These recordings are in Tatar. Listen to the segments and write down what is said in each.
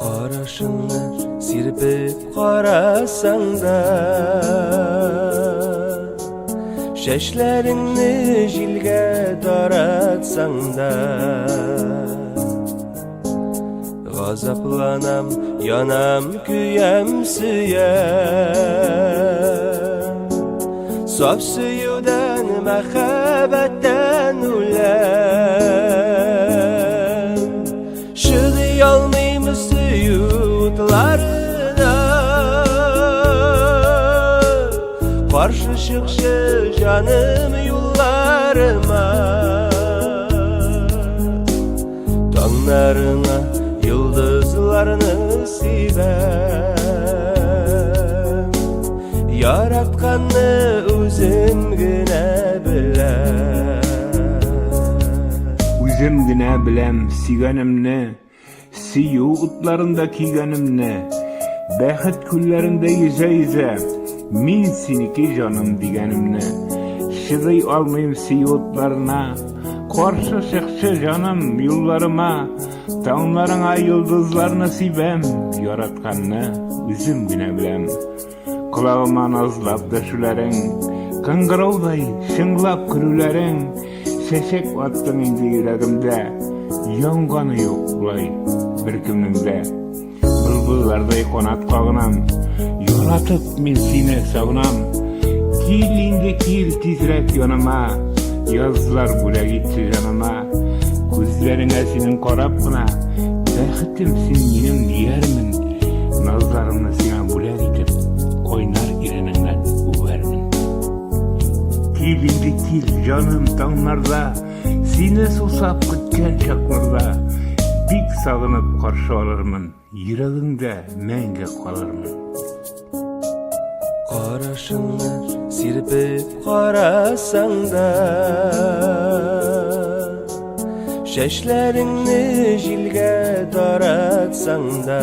Карашыңны сирпеп карасаң да, Чәчләреңне җилгә таратсаң да, Газапланам, янам, көям, сөям. Саф сөюдән, мәхәббәттән үләм. Чыдый алмыйм сөю утларына. Каршы чыкчы җаным юлларыма. Таңнарыңа йолдызларны сибәм. Яратканны үзем генә беләм. Үзем генә беләм сөйгәнемне, Сөю утларында көйгәнемне, Бәхет күлләрендә йөзә-йөзә, Мин синеке, җаным, дигәнемне. Чыдый алмыйм сөю утларына, Каршы чыкчы, җаным, юлларыма, Таңнарыңа йолдызларны сибәм, Яратканны үзем генә беләм. Колагыма назлап дәшүләрең, Кыңгыраудай чыңлап көлүләрең, Чәчәк аттың инде йөрәгемдә, Янганы юк болай беркемнең дә. Былбыллардай канат кагынам, Яратып мин сине сагынам. Кил инде, кил тизрәк яныма, Язлар бүләк итче җаныма. Күзләреңә синең карап кына, Бәхетем син минем диярмен. Назларымны сиңа бүләк итеп, Кайнар иренеңнән үбәрмен. Кил инде, кил, җаным, таңнарда, Сине сусап көткән чакларда, Бик сагынып каршы алырмын, Йөрәгеңдә мәңге калырмын. Карашыңны сирпеп карасаң да, Чәчләреңне җилгә таратсаң да,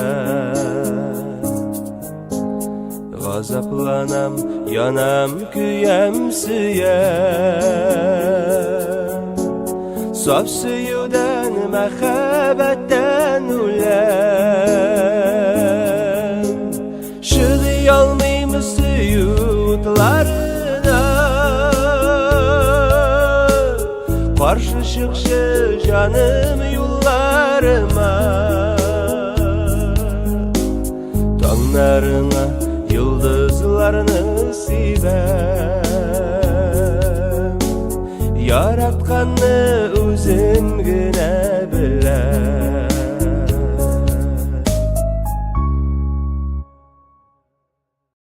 Газапланам, янам, көям, сөям. Саф сөюдән, мәхәббәттән үләм. Чыдый алмыйм сөю утларына. Каршы чыкчы җаным юлларыма. Таңнарыңа йолдызларны сибәм. Яратканны үзем генә беләм.